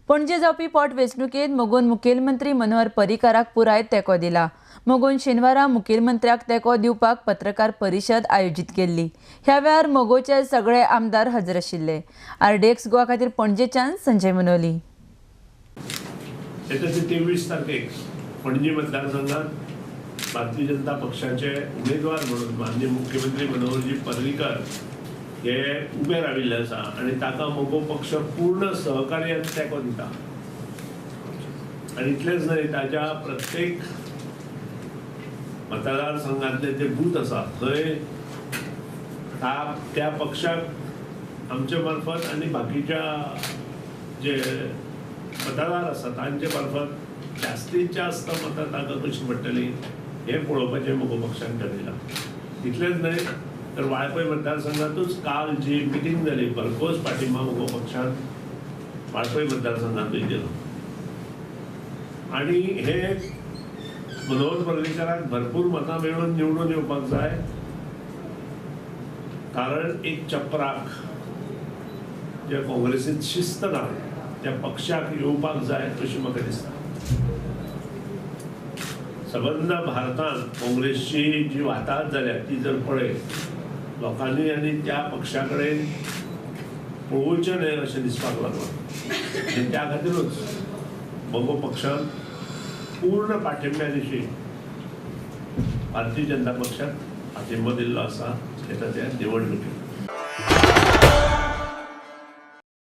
पणजे जावपी पोट वेंचणुकेंत मगोन मुखेलमंत्री मनोहर पर्रीकाराक पुराय तेंको दिला. मगोन शेनवारा मुखेलमंत्र्याक तेंको दिवपाक पत्रकार परिशद आयोजीत केल्ली. ह्या वेळार मगोचे सगळे आमदार हजर आशिल्ले. आरडीएक्स गोवा खातीर पणजेच्यान संजय मुनोली. येता ते 23 तारखेक पणजी मतदारसंघात भारतीय जनता पक्षाचे उमेदवार म्हणून माननीय मुख्यमंत्री मनोहरजी पर्रीकर हे उबे राविल्ले आसा आनी ताका मगो पक्ष पूर्ण सहकार्य आनी तेंको दिता. आनी इतलेंच न्हय, ताच्या प्रत्येक मतदारसंघांतले जे बूथ आसा थंय त्या पक्षाक आमचे मार्फत आनी बाकीच्या जे मतदार आसा तांचे मार्फत जास्तीत जास्त मतां तांकां कशी पडटली हें पळोवपाचें मगो पक्षान ठरयलां. इतलेंच न्हय तर वाळपय मतदारसंघातूच काल जी मिटींग जाली भरघोस पाठिंबा मगो पक्षान वाळपय मतदारसंघातूय दिलो. आनी हे मनोहर पर्रीकराक भरपूर मतां मेळून निवडून येवपाक जाय, कारण एक चपराक जे काँग्रेसीत शिस्त ना त्या पक्षाक येवपाक जाय अशी म्हाका दिसता. सबंद भारतांत काँग्रेसची जी वाताहत जाल्या ती जर पळयत लोकांनी आनी त्या पक्षा कडेन पळोवचें न्हय अशें दिसपाक लागलां. आनी त्या खातीरूच मगो पक्षान पूर्ण पाठिंब्या दिशी भारतीय जनता पक्षाक पाठिंबो दिल्लो आसा येता त्या निवडणुकेक.